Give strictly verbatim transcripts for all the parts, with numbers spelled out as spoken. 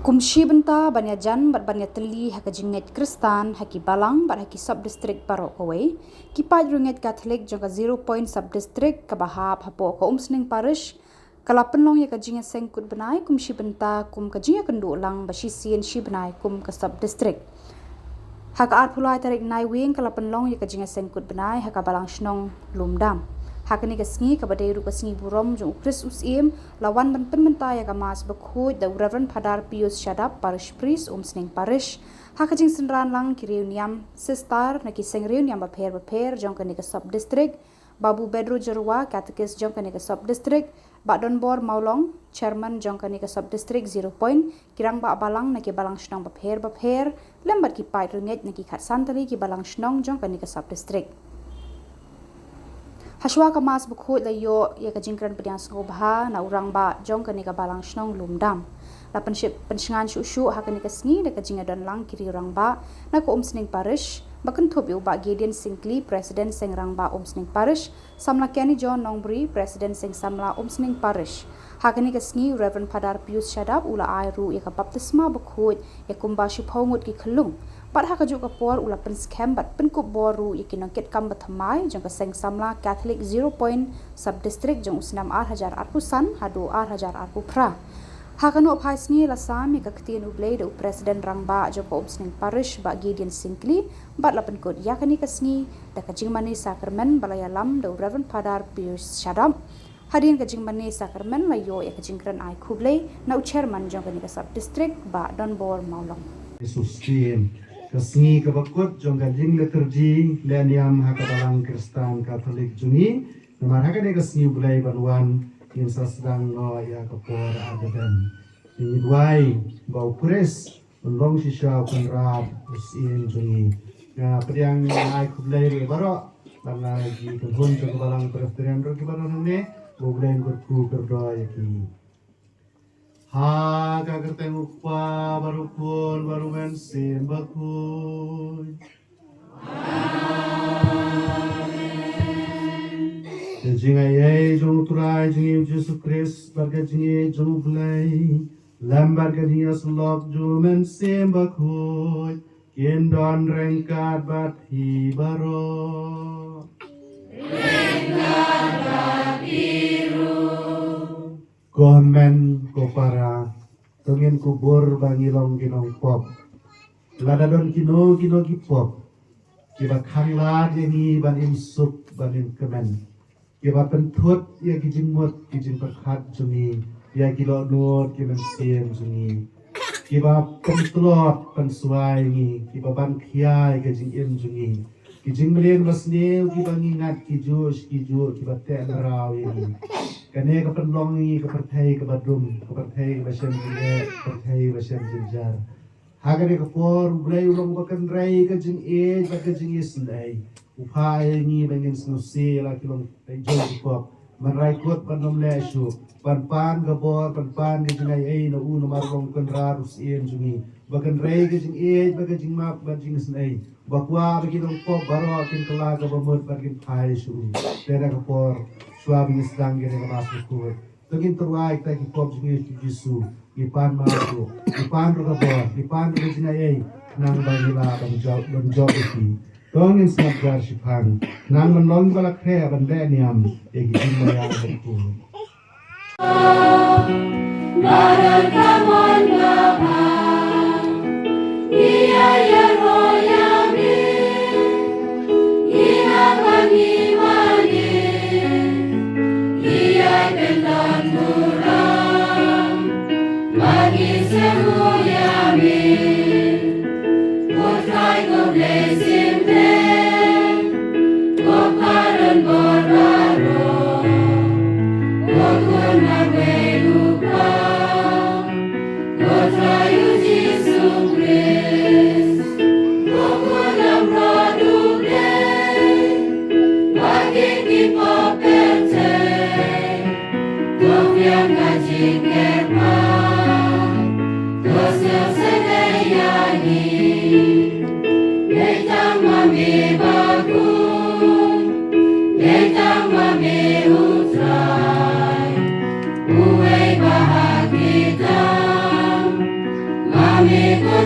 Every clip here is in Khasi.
Kum shi bynta ban ïajan bad ban ïatylli ha ka jingngeit Khristan ha ki balang bad ha ki sub-district baroh kawei, ki paid riewngeit Katholik jong ka Zero Point Sub-District kaba hap hapoh ka Umsning Parish ka la pynlong ïa ka jingïaseng kut bnai kum shi bynta kum ka jingïakynduh lang ba shisien shi bnai kum ka sub-district. Ha ka arphew lai tarik Naiwieng ka la pynlong ïa ka jingïaseng kut bnai ha ka Balang Shnong Lumdam. Ha kane ka sngi kaba dei ruh ka sngi burom jong u Khrist u Syiem, la wan ban pynmynta ïa ka Mass bakhuid da u Reverend Father Pius Shadap, Parish Priest, Umsning Parish. Ha ka jingsynran lang ki riewniam sister na ki seng riewniam bapher bapher jong kane ka sub-district, Babu Bedro Jyrwa, Catechist jong kane ka sub-district, Bah Donbor Mawlong, Chairman jong kane ka sub-district Zero Point, ki rangbah balang na ki balang shnong bapher bapher, lem bad ki paid riewngeit na ki khatsan tylli ki balang shnong jong kane ka sub-district. Hashwa ka Mass bakhuid la ïoh ïa ka jingkren pdiang sngewbha na u rangbah jong kane ka Balang Shnong Lumdam. La pynship pynshngain shuh shuh ha kane ka sngi da ka jingïadon lang ki riew rangbah na ka Umsning Parish, ba kynthup ïa u Bah Gideon Syngkli, President Seng Rangbah Umsning Parish, Samla Kenny John Nongbri, President Seng Samla Umsning Parish. Ha kane ka sngi u Reverend Father Pius Shadap u la ai ruh ïa ka baptisma bakhuid ïa kumba shiphew ngut ki khyllung. Bad ha kajuh ka por u la pynskhem bad pynkup bor ruh ïa ki nongkitkam bathymmai jong ka Seng Samla Catholic Zero Point Sub-District jong u snem ar hajar arphew san haduh ar hajar arphew phra. Ha ka nongphai sngi la sam ïa ka ktien U Blei da u President Rangbah jong ka Umsning Parish Bah Gideon Syngkli, bad la pynkut ïa kane ka sngi da ka jingmane sakramen ba la ïalam da u Reverend Father Pius Shadap. Hadien ka jingmane sakramen la ïoh ïa ka jingkren ai khublei na u Chairman jong kane ka sub-district Bah Donbor Mawlong. Jisu Syiem, ka sngi kaba kut jong ka jingliturgy leh niam ha ka Balang Khristan Katholik jong ngi. Namar ha kane ka sngi U Blei ban wan, ngin sa sdang noh ïa ka por ar bnai. Ngi duwai ba u Khrist un long shisha u Kynrad u Syiem jong ngi. Nga pdiang ai khublei ruh baroh, lem bad ki kynhun jong ka Balang Presbyterian ruh kiba don hangne, ba U Blei un kyrkhu kyrdoh ïa ki. Ha ka kyrteng u Kpa bad u Khun bad u Mynsiem Bakhuid. Ka jingaiei jong u Trai jong ngi u Jisu Khrist bad ka jingïeit jong U Blei, lem bad ka jingïasyllok jong u Mynsiem Bakhuid, kin don ryngkat bad phi baroh. Ko hynmen ko para, to ngin kubur ba ngi long ki nongpop. Lada don kino kino ki pop kiba khanglad ïa ngi ban im suk ban im kmen, kiba pynthut ïa ki jingmut ki jingpyrkhat jong ngi ïa ki dohnud ki mynsiem jong ngi, kiba pyntlot pynsuai ngi, kiba ban khia ïa ka jingim jong ngi, ki jingmlien basniew kiba ngi ngat kijuh shi kijuh kiba teh mraw ïa ngi. Kane ka pynlong ïa ngi ka pyrthei kaba dum, ka pyrthei kaba shem jingeh, ka pyrthei kaba shem jingjar. Ha kane ka por U Blei u long uba kynrei ka jingïeit bad ka jingisynei. U phah ïa ngi ba ngin sngewsih ïa la ki longtaiñ jong ki pop, ban rai kut ban ym leh shuh, ban pan ka bor, ban pan ka jingaiei na u, namar u long u Kynrad u Syiem jong ngi, uba kynrei ka jingïeit bad ka jingmap bad jingisynei, uba kwah ba ki nongpop baroh kin kylla kaba mut bad kin phai sha u. Te ha kane ka por, shuwa ba ngi sdang ïa kane ka Mass bakhuid, to ngin tyrwa ïa kita ki pop jong ngi ha u Jisu. Ngi pan map ruh, ngi pan ruh ka bor, ngi pan ruh ka jingaiei, khnang ba ngi lah ban jop, ban jop ïa ki. To ngin sngap jar shiphang, khnang ban long kiba la khreh ban leh niam ïa ki jingmaïan bakhuid.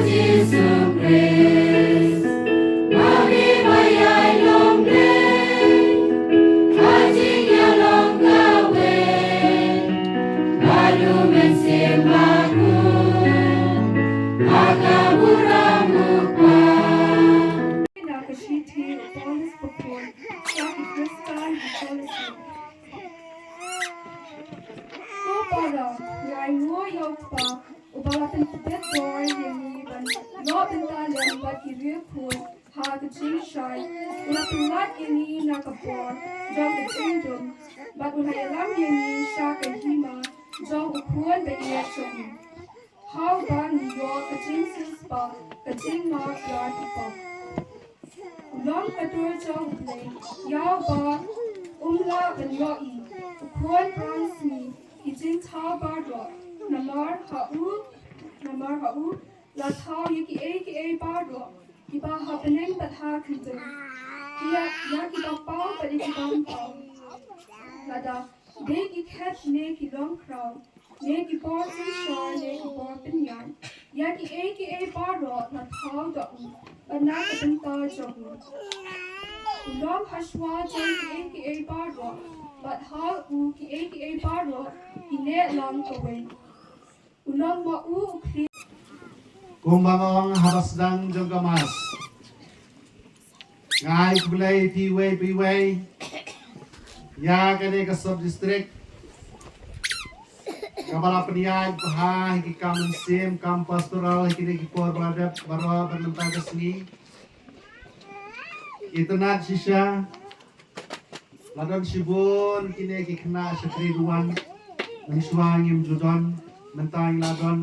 Jisu Khrist, ma me ba ïai long lei, ha jingïalong kawei, ba du Mynsiem Bakhuid, ha ka burom u Kpa. Na ka shithi u Paulus bakhuid sha ki Khristan ha Kolosi. Ko para, nga ainguh ïa u Kpa, uba la pyntbit bor ïa ngi ban ïoh bynta lem bad ki riewkhuid ha ka jingshai, u la pyllait ïa ngi na ka bor jong ka jingdum, bad u la ïalam ïa ngi sha ka hima jong u Khun ba ïeit jong ngi. Ha uba ngi ïoh ka jingsiewspah, ka jingmap ïa ki pop. U long ka dur jong U Blei, ïa uba um lah ban ïohi u khun pyrshah ki jingthaw baroh, namar ha u, namar ha u, la thaw ïa kiei kiei baroh, kiba ha bneng bad ha khyndew. Ïa, ïa kiba paw bad ïa kiba ym paw. Lada dei ki khet ne ki longkhraw, ne ki bor synshar ne ki bor pynïaid, ïa kiei kiei baroh la thaw da u, bad na ka bynta jong u. U long hashwa jong kiei kiei baroh, bad ha u kiei kiei baroh ki leh lang kawei. U long ma u u Khrist. Kumba nga ong haba sdang jong ka Mass, nga ai khublei ïa phi iwei pa iwei ïa kane ka sub district kaba la pynïaid bha ha ki kam mynsiem, kam pastoral ha kine ki por ba la dep baroh bad mynta ka sngi. Itynnad shisha la don shibun kine ki khynnah sha grade one. Mynshuwa ngim ju don, mynta ngi la don.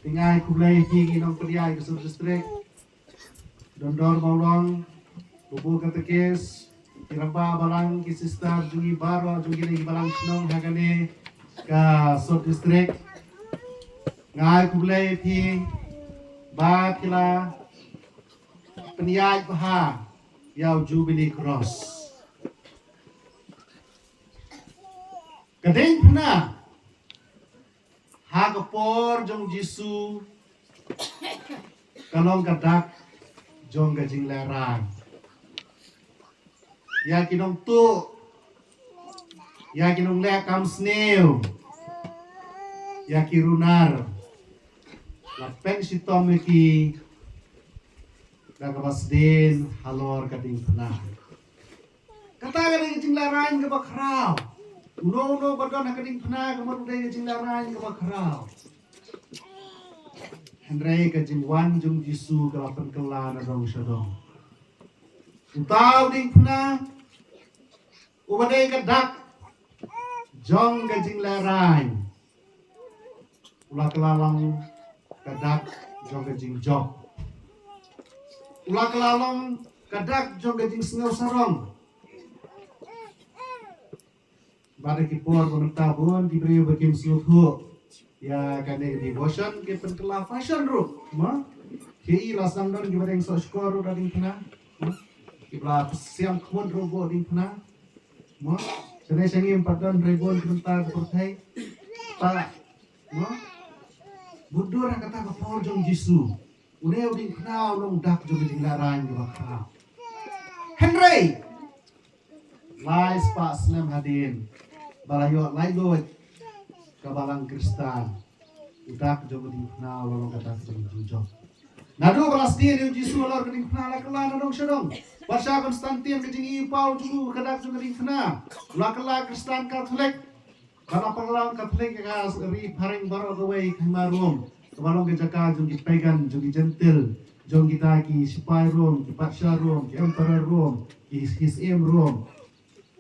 Te nga ai khublei ïa phi ki nongpynïaid ka sub district. Don dor ba u long, u babu katekis, ki rangbah balang, ki sister jong ngi baroh jong kine ki balang shnong ha kane ka sub district. Nga ai khublei ïa phi ba phi la pynïaid bha ïa u Jubilee Cross. Ka diengphna ha ka por jong u Jisu ka long ka dak jong ka jinglehrain. Ïa ki nongtuh, ïa ki nongleh kam sniew, ïa ki runar, la pynshitom ïa ki da kaba sdien halor ka diengphna. Kata ka dei ka jinglehrain kaba khraw. Uno uno ba don ha ka diengphna ka mut u dei ka jinglehrain kaba khraw. Hynrei ka jingwan jong u Jisu ka la pynkylla na dong sha dong. Uta u diengphna uba dei ka dak jong ka jinglehrain, u la kylla long ka dak jong ka jingjop. U la kylla long ka dak jong ka jingsngewsarong. Bad ha ki por ba mynta bun ki briew ba kim sngewthuh ïa kane ka devotion ki pynkylla fashion ruh, mo? Ki i la sdang don kiba dang sohshkor ruh da diengphna, mo? Kiba la psiang khmut ruh bad diengphna, mo? Shane sha ngi ym pat don, hynrei bun ki mynta ka pyrthei. Pat, mo? Bad dur ha kata ka por jong u Jisu, une u diengphna u long dak jong ka jinglehrain kaba khraw. Hynrei lai spah snem hadien, ba la ïoh laitluid ka balang Khristan, u dak jong u diengphna u la long ka dak jong u jingjop. Naduh ba la sdien ïa u Jisu halor ka diengphna, la kylla na dong sha dong. Bad sha Constantine ka jingïohi paw jong u, ka dak jong ka diengphna u la kylla Khristan Katholik. Ka la pynkylla Katholik ïa ka ri phareng baroh kawei, ka hima Rom, kaba long ka jaka jong ki pagan, jong ki Jentil, jong kita ki sipai Rom, ki patsha Rom, ki emperor Rom, ki, ki syiem Rom,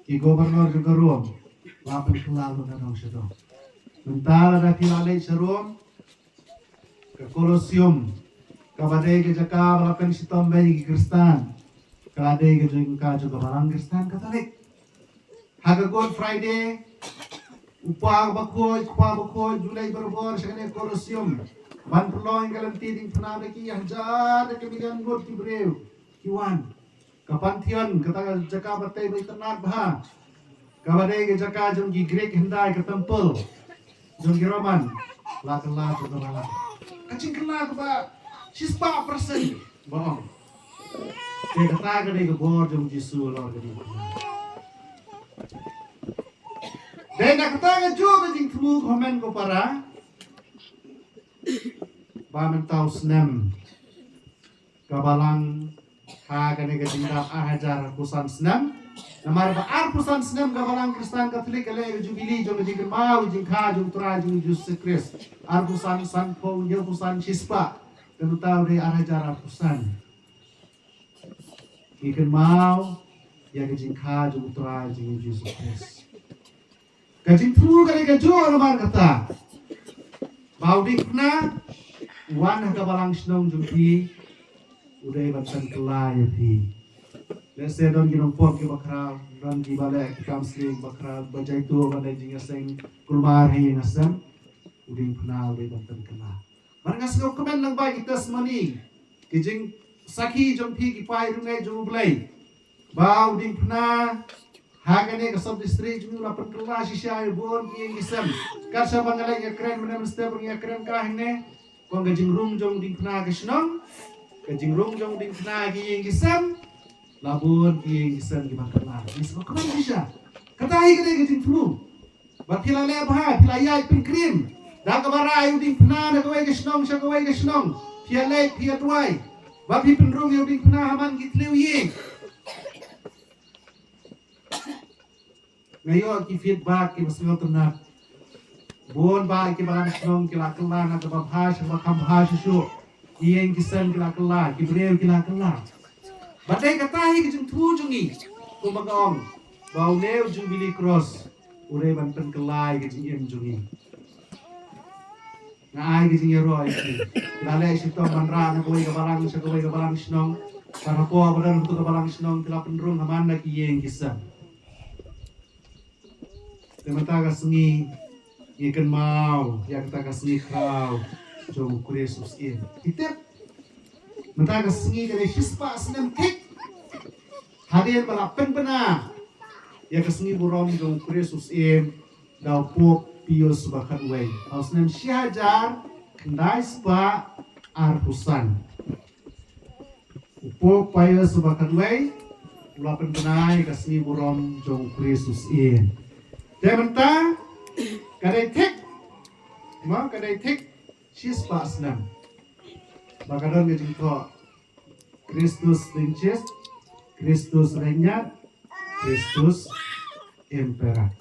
ki governor jong ka Rom. La pynkylla lut na dong sha dong. Mynta lada phi la leit sha Rom, ka Colosseum, kaba dei ka jaka ba la pynshitom bha ïa ki Khristan, ka la dei ka jong ka, jong ka balang Khristan Katholik. Ha ka Good Friday, u Pa bakhuid, u Kpa bakhuid, u leit barabor sha kane Colosseum ban pynlong ïa ka lynti diengphna, da ki hajar, da ki million ngut ki briew ki wan. Ka Pantheon, kata ka jaka ba tei ba itynnad bha, kaba dei ka jaka jong ki Greek hyndai, ka temple jong ki Roman, la kylla jong ka balang. Ka jingkylla kaba Shispah persen ba ong. Te kata ka dei ka bor jong Jisu halor ka dei. Dei na kata ka juh ka jingthmu ko hynmen ko para. Ba mynta u snem ka Balang ha kane ka jingdap ar hajar arphew san snem. Namar ba arphew san snem ka Balang Khristan Katholik ka leh ka jubili jong ka jingkynmaw jingkha jong u Trai jong u Jisu Khrist. Arphew san, sanphew, hynñiewphew san, shispah. Te mynta u dei ar hajar arphew san. Ngi kynmaw ïa ka jingkha jong u Trai jong u Jisu Khrist. Ka jingthmu ka dei ka juh namar kata. Ba u diengphna u wan ha ka balang shnong jong phi, u dei ban pynkylla ïa phi. Lehse don ki nongpop kiba khraw, don kiba leh ki counseling ba khraw, ba jaituh ban leh jingïaseng kulmar ha ïing ha sem. U diengphna u dei ban pynkylla. Bad nga sngewkmen lang ba ki testimony, ki jingsakhi jong phi ki paidbah jong U Blei. Ba u diengphna ha kane ka sub district jong ngi u la pynkylla shisha ïa bun ki ïing ki sem. Kat shaba nga leit ïakren mynne mynstep ruh nga ïakren ka hangne. Kong ka jingrung jong u diengphna ka shnong, ka jingrung jong u diengphna ki ïing ki sem. La bun ki ïing ki sem kiba kylla. Ngi sngewkmen shisha. Kata hi ka dei ka jingthmu. Ba phi la leh bha, phi la ïaid pynkrim da kaba rai u diengphna na kawei ka shnong sha kawei ka shnong. Phi ïaleit, phi ïaduwai. Ba phi pynrung ïa u diengphna ha man ki thliew ïing. Nga ïoh ki feedback kiba sngewtynnat. Bun ba ki balang shnong ki la kylla na kaba bha sha kaba kham bha shuh shuh. Ki ïing ki sem ki la kylla, ki briew ki la kylla. Ba dei kata hi ka jingthmu jong ngi. Kumba nga ong ba une u Jubilee Cross u dei ban pynkylla ïa ka jingim jong ngi. Nga ai ka jingïaroh ïa phi. Ki la leh shitom ban rah na kawei ka balang sha kawei ka balang shnong. Bad hapoh ba don hato ka balang shnong ki la pynrung ha man la ki ïing ki sem. Te mynta ka sngi ngi kynmaw ïa kata ka sngi khraw jong u Khrist u Syiem. Phi tip, mynta ka sngi ka dei shispah snem thik hadien ba la pynbna ïa ka sngi burom jong u Khrist u Syiem da u Pope Pius ba khatwei ha u snem shi hajar khyndai spah arphew san. U Pope Pius ba khatwei u la pynbna ïa ka sngi burom jong u Khrist u Syiem. Te mynta ka dei thik, ma ka dei thik shispah snem ba ka don ka jingthoh Christus Vincit, Christus Regnat, Christus Imperat.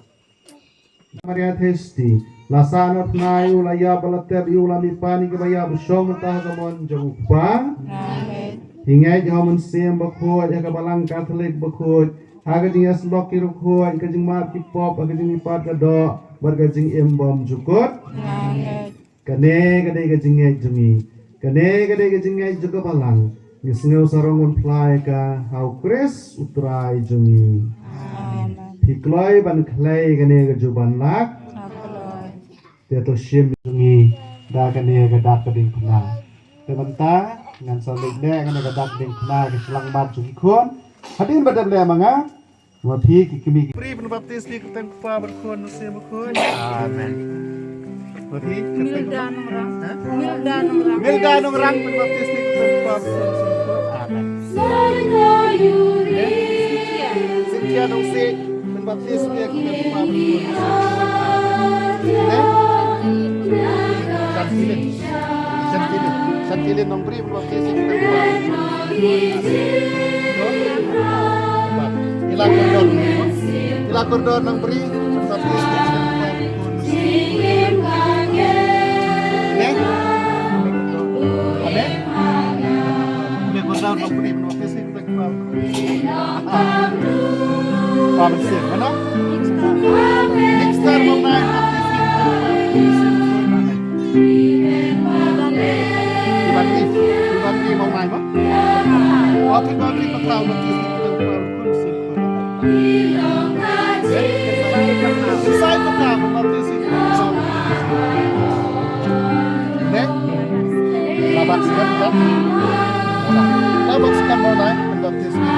Maria Theisotti, la sah na u tnga ïa u, la ïap bad la tep ïa u, la mihpat na kiba ïap, u shong mynta ha ka mon jong u Kpa. Amen. Ngi ngeit ïa u Mynsiem Bakhuid, ïa ka Balang Katholik bakhuid, ha ka jingïasyllok ki riewkhuid, ka jingmap ki pop, ha ka jingmihpat ka doh bad ka jingim bymjukut. Amen. Kane ka dei ka jingngeit jong ngi. Kane ka dei ka jingngeit jong ka Balang. Ngi sngew sarong ban phla ïa ka ha u Khrist u Trai jong ngi. Amen. Phi kloi ban khlei kane ka juban lak. Nga kloi. Te to shim jong ngi da kane ka dak ka diengphna. Te mynta ngan sa leit leh kane ka dak diengphna ka shyllangmat jong ki khun. Hadien ba dep leh ma nga. Ma phi ki kmie ki briew ban baptis ïa ki kyrteng u Kpa bad u Khun bad u Mynsiem Bakhuid. Amen. Ma phi Milda Nongrang. Ha? Milda Nongrang. Milda Nongrang ban baptis ïa ki kyrteng u Kpa bad u Khun bad u Mynsiem Bakhuid. Amen. Cynthia Nongsiej ban baptis ïa ki kyrteng u Kpa bad u Khun bad u Mynsiem Bakhuid. Amen. Shantilin. Shantilin. Shantilin Nongbri. Ila Kordor. Ila Kordor Nongbri. Ne? Ane? Ila Kordor Nongbri. Pamsir, mana? Mixer Mawlai. Iban ni, iban ni Mawlai ma? Oh, iban ni Pathaw, iban ni Pathaw, iban ni Pathaw. Isai Pathaw, iban ni Pathaw. Ne? Labak Sekan, kan? Labak Sekan Mawlai, iban ni Pathaw.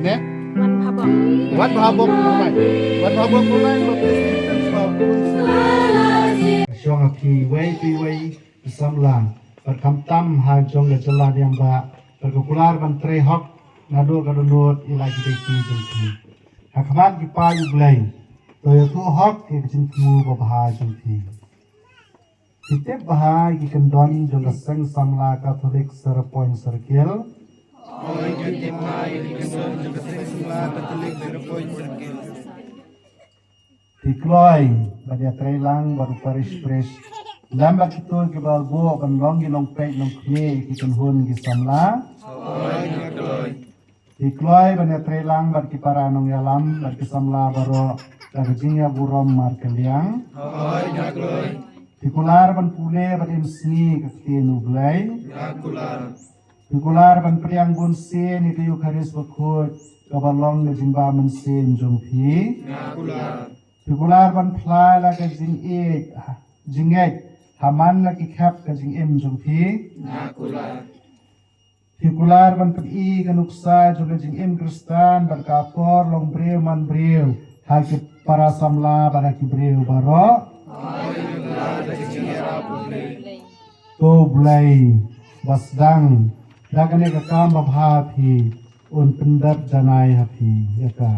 Ne? Wan Bhabok. Wan Bhabok Mawlai. Wan Bhabok Mawlai, iban ni Pathaw. Shong ha phi wei, phi wei. Samla, bad khamtam ha jong ka jylla Diambah, bad ka kular ban trei hok naduh ka dohnud ïa la ki dei ki jong phi. Ha khmat ki paid U Blei, to ïathuh hok ïa ka jingthmu babha jong phi. Phi tip bha ïa ki kyndon jong ka seng samla Katholik Seraphim Circle. Oi, phi tip bha ïa ki kyndon jong ka seng samla Katholik Seraphim Circle. Phi kloi ban ïatreilang bad u parish priest lem bad kito kiba buh ban long ki nongpeit nongkhmih ïa ki kynhun ki samla. Oi, nga kloi. Phi kloi ban ïatreilang bad ki para nongïalam bad ki samla baroh da ka jingïaburom markylliang. Oi, nga kloi. Phi kular ban pule bad im sngi ka ktien U Blei. Nga kular. Phi kular ban pdiang bunsien ïa ka Eukharist Bakhuid kaba long ka jingbamynsiem jong phi. Nga kular. Phi kular ban phla la ka jingïeit, jingngeit ha man la ki khep ka jingim jong phi. Nga kular. Phi kular ban pyni ka nuksa jong ka jingim Khristan bad ka por long briew man briew ha ki para samla bad ha ki briew baroh. Oi, nga kular da ka jingïarap U Blei. To U Blei ba sdang da kane ka kam babha phi un pyndep janai ha phi ïa ka.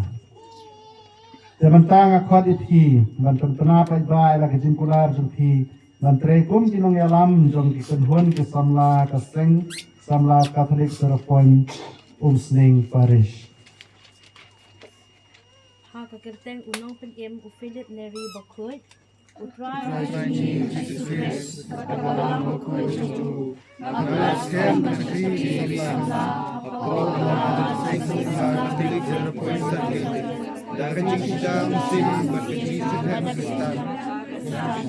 Te mynta nga khot ïa phi ban pynpna paidbah ïa la ka jingkular jong phi ban trei kum ki nongïalam jong ki kynhun ki samla ka seng samla Katholik Seraphim Umsning Parish. Ha ka kyrteng u Nongpynim u Philip Neri Bakhuid, u Trai jong ngi Jisu Khrist bad ka Balang Bakhuid jong u, nga kyrmen ban ri ïa ki samla hapoh ka Katholik Seraphim Circle da ka jingkitkhlieh mynsiem bad ka jingïasyrdoh Khristan.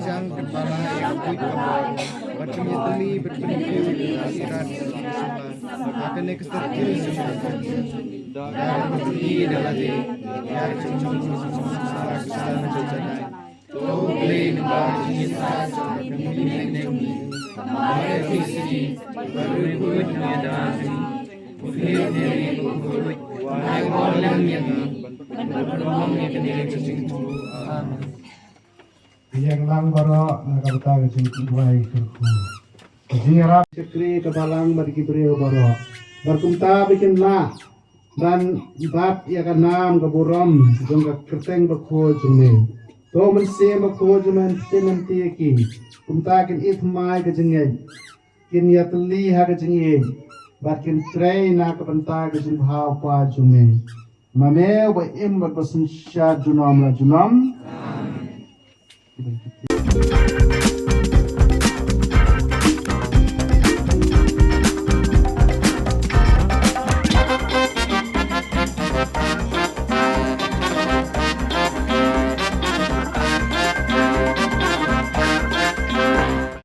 Jang ka para ïa ka buit ka bor bad ka ïatylli bad pynkyndit ïa ki rat ki samla ha kane ka syrdoh. Da ka buit da lade ïa ka jingkitkhlieh Khristan ka janai. To U Blei naba jingïasaid jong ka kmie ne kmie, ka Mari Theisotti, bad u riewbuit ne da jong u Philip Neri Bakhuid, ai bor lem ïa ngi ban pynlong ïa kane ka jingthmu. Amen. Ïa ngi lang baroh na ka bynta ka jingduwai kyrkhu. Ka jingïarap shakri ka balang bad ki briew baroh. Bad kumta ba kin lah ban bat ïa ka nam ka burom jong ka kyrteng bakhuid jong me. To Mynsiem Bakhuid jong me pynpynim ïa ki. Kumta kin ithuh mai ka jingngeit, kin ïatylli ha ka jingïeit bad kin trei na ka bynta ka jingbha u Kpa jong me. Ma me uba im bad ba synshar junom la junom. Amen.